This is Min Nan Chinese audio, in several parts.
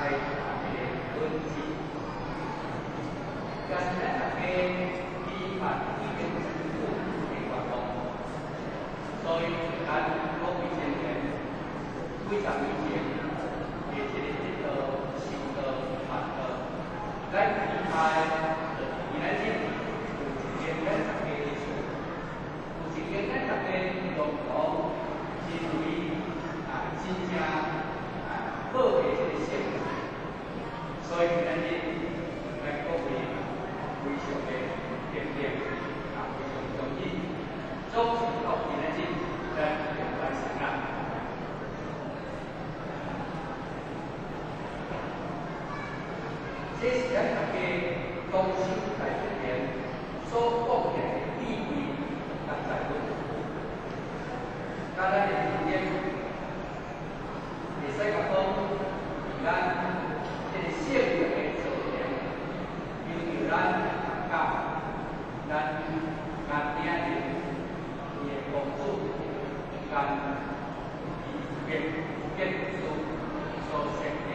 來這個本質。也是咱大家期盼已經真久的願望，所以咱各位前賢幾十年前的這個得道、修道、傳道，咱期待就是今仔日有一間咱大家的厝，有一間咱大家共同認為啊真正啊好的這個聖地，所以今仔日咱各位非常的堅定啊，非常恭喜，總是到今仔日咱完成啦。這是咱大家同心大德蓮所貢獻的智慧佮財物，佮咱的經驗，會使共講，佇咱這個聖業的造成，由著咱佮咱岩頂人伊的公主，佮伊建建築師所設計。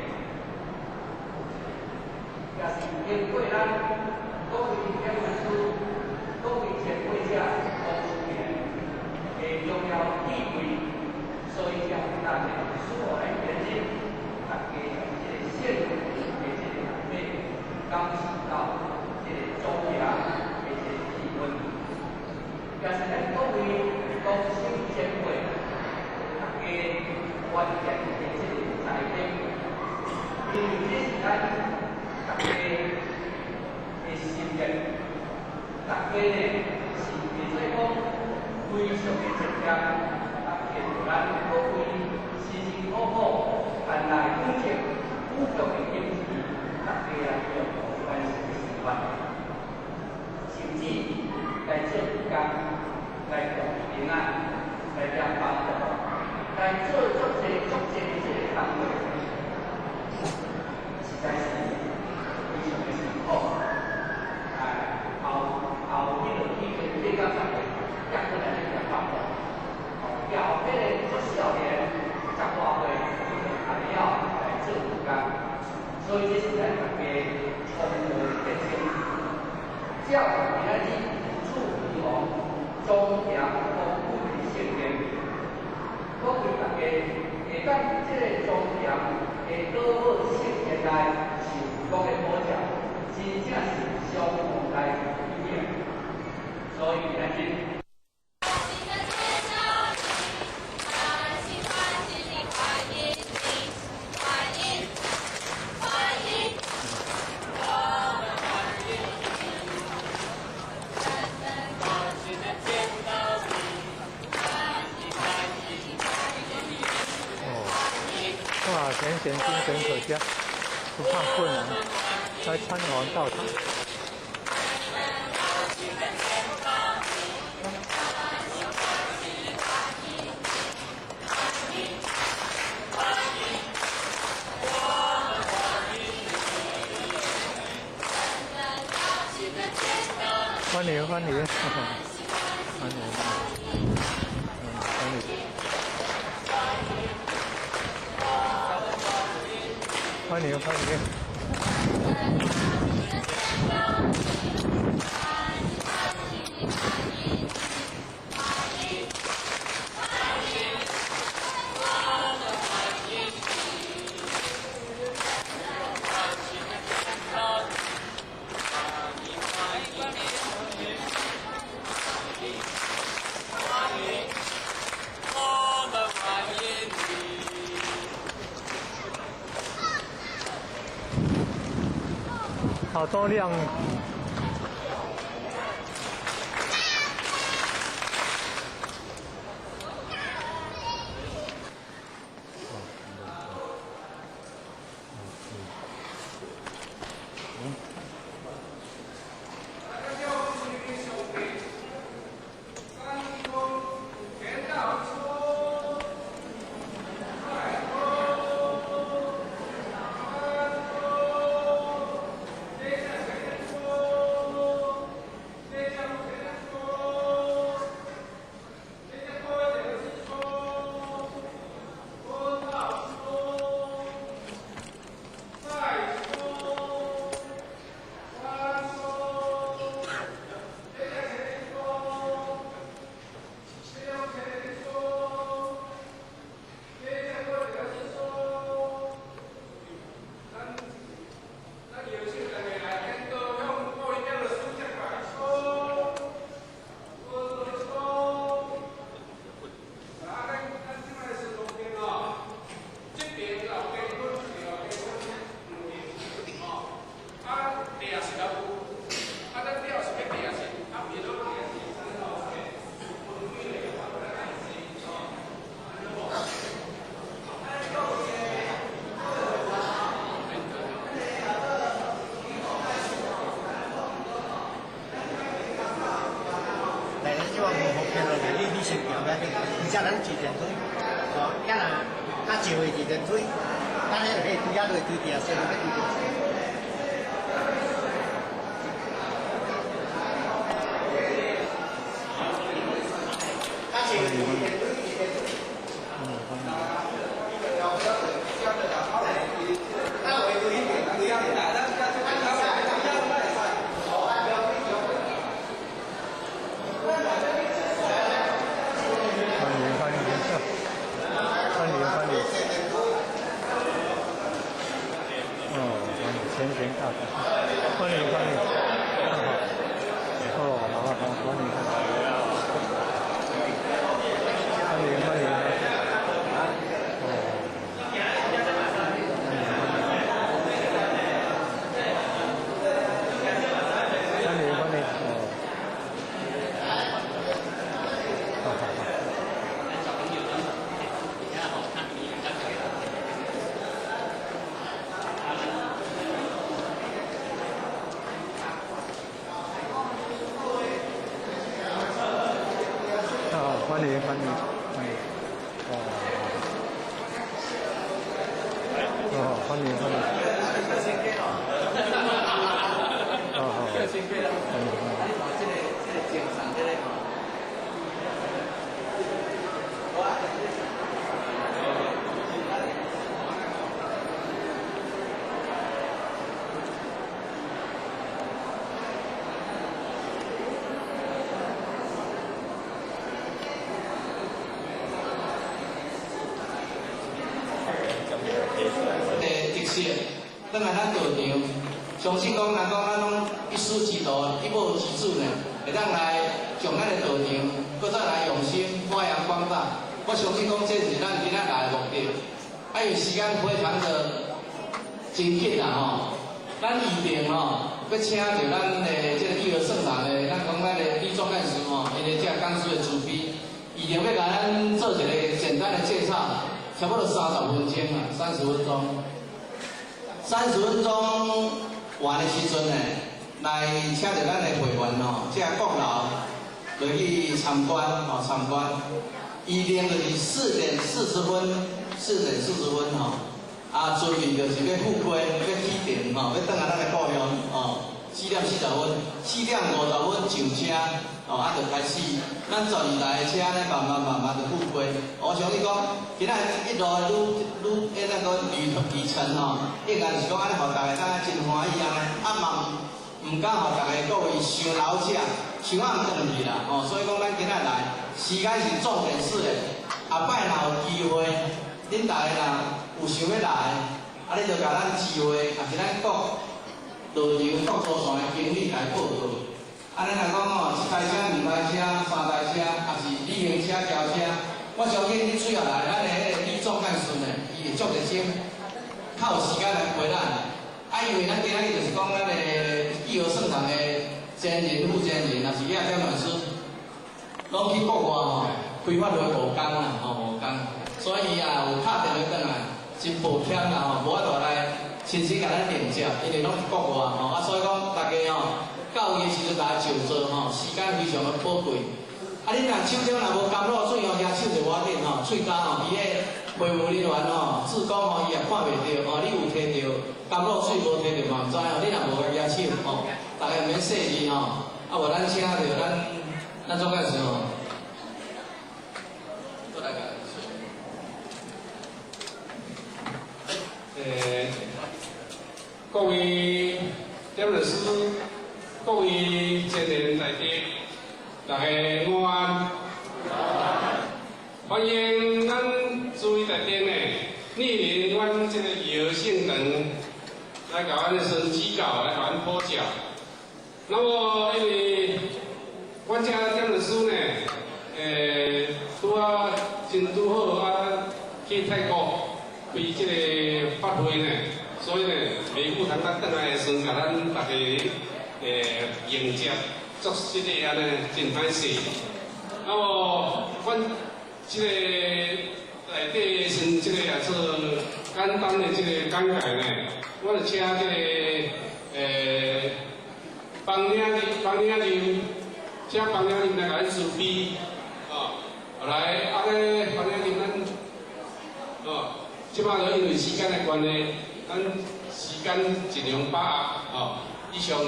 也是經過咱各位講師、各位前輩者講出來的重要地位，所以才有當使予咱今日大家佇這個聖的這個內底，感受到這個莊嚴的這個氣氛。也是咱各位同心前輩大家關鍵的這個才能，因為這是咱大家的心願，大家呢是會使講非常的熱烈，啊，見咱各位辛辛苦苦艱難苦戰苦強的堅持，大家來共同完成的心願，甚至來做義工，來共平安，來念幫助，來做足濟足濟的這個工作，實在是非常的辛苦。哎，後後彼落去跟爬到上面，抑閣來咧念幫助，哦，後彼個足少年十外歲，已經開了來做義工，所以這是咱大家崇高的熱情。照今仔日主輝煌、莊嚴豐富的聖殿，各位大家會當佇這個莊嚴的寶好聖殿內受國的保照，真正是相當來喜悅。所以今仔日。新的介紹你，歡喜歡喜地歡迎你，歡迎歡迎，我們歡迎你，真真高興的見到你，歡喜歡喜歡迎你，哦，哇，前賢精神可嘉，不怕困難，來參訪道場。真高興的見到你，歡喜歡喜歡迎你，歡迎歡迎，我們歡迎你，真高興的見到你。歡迎歡迎，歡迎，歡迎，歡迎歡迎。我們歡迎你。好多輛。而且咱自电梯，哦，啊若较上的自电梯，咱迄个可以推遐落推定，所以要推定。较上的自电梯，自电梯。歡迎歡迎，歡迎歡迎。哦，歡迎前賢大哥，歡迎歡迎。哦，好好，歡迎歡迎，歡迎歡迎。哦，歡迎歡迎。哦，好好好。啊，歡迎歡迎歡迎，哦，哦，歡迎歡迎，哦好，歡迎歡迎。的特色，转來咱道場，相信講，若講咱攏一師之徒，一母之子呢，會當來將咱的道場，閣再來用心發揚光大。我相信講，這是咱今仔來的目的。啊，因為時間非常的真緊啦吼，咱預定吼，欲請著咱的這個義和聖堂的，咱講咱的李總幹事吼，伊的這個講師的慈悲，預定欲共咱做一個簡單的介紹，差不多三十分鐘啊，三十分鐘。三十分鐘完的時陣呢，來請著咱的會員吼，這個閣樓落去參觀吼，參觀。預定就是4點40分，4點40分吼，啊，準備就是欲赴會，欲起程吼，欲轉來咱的故鄉吼。4點40分，4點50分上車，哦，啊，就開始，咱12台的車咧，慢慢慢慢就赴會。我相信講，今仔一路的旅旅那個旅程吼，應該是講按呢，予大家感覺真歡喜按呢，啊嘛毋敢予大家各位傷老者，傷暗轉去啦，吼。所以講，咱今仔來時間是重點式的，後擺若有機會，恁大家若有想欲來，啊，你就共咱聚會，抑是咱各道場各組線的經理來報告。啊，咱若講吼，一台車、兩台車、三台車，抑是旅行車、轎車，我相信你主要來，咱的彼個李總幹事呢，伊會足熱心，較有時間來陪咱。啊，因為咱今仔日就是講咱的義和聖堂的前任、副前任，抑是葉點老師，攏去國外吼，開發會無工啦，吼無工，所以也有敲電話轉來，真抱歉啦吼，無法度來親身共咱連接，因為攏是國外吼，啊，所以講大家吼，到位的時陣大家就座吼，時間非常的寶貴。啊，恁若手中若無甘露水吼，舉手就無要緊吼，喙焦吼，伊個會務人員吼，志工吼，伊也看袂著吼，你有提著甘露水無提著嘛毋知吼，你若無共舉手吼，大家毋免細膩吼。啊，無咱請著咱總幹事吼，過來共。各位點律師，各位前人在地，大家午安。歡迎咱諸位在地呢，蒞臨阮這個義和聖堂來共阮孫指教，來共阮普照。那麼因為阮這點律師呢，拄仔真拄好啊，去泰國開這個法會呢，所以呢，袂赴通咱轉來的時陣，共咱大家迎接，作失禮按呢，真歹勢。那麼，阮這個內底先這個也做簡單的這個講解呢，我就請這個方領林，方領林，請方領林來共咱慈悲，哦，啊，來，按呢，反正咱，哦，這擺就因為時間的關係，咱時間盡量把握，哦，以上。